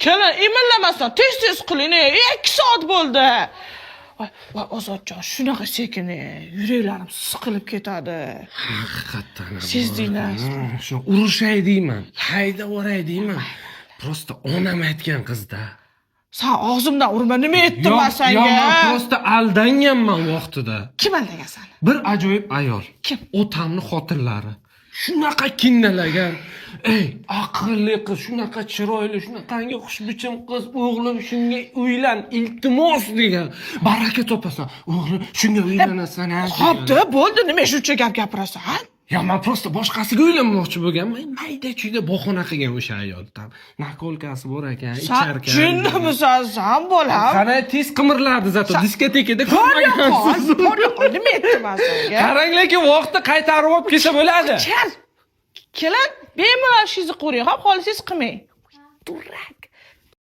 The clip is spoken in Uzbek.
Kelin, imillamasdan tez tez qiling, 2 soat bo'ldi. Voy voy, Ozodjon, shunaqa sekin, yuraklarim siqilib ketadi. Haqiqatdan ham. Sezdinglar. Shu urushay deyman, haydab yuboray deyman. Просто onam aytgan qizda. San og'zimdan urma, nima etdim man Yo'q, senga? man просто aldanganman vaqtida. Kim aldagan seni? Bir ajoyib ayol. Kim? Otamni xotinlari. Shunaqa kinnalagan. Ey, aqlli qiz, shunaqa chiroyli, shunaqangi xushbichim qiz, o'g'lim, shunga uylan, iltimos degan. Baraka topasan. O'g'lim, shunga uylanasan, ha, degan. Xo'p-da, bo'ldi, nima shuncha gap gapirasan? Ya man просто boshqasiga uylanmoqchi bo'lganman. Mayda chuyda bahona qilgan o'sha ayol. Там наколка si bor ekan, San ichar ekan. jinnimisan san, bolam? Qara, tez qimirlardi зато diskotekada Bor yo'q, ko'rmagansiz. bor yo'q, nima etdim man senga? Qarang, lekin vaqtni qaytarib olib kelsa bo'ladi. Char. Kelin, bemalol ishingizni ko'ring, hop, xohlasangiz qilmang. Дурак.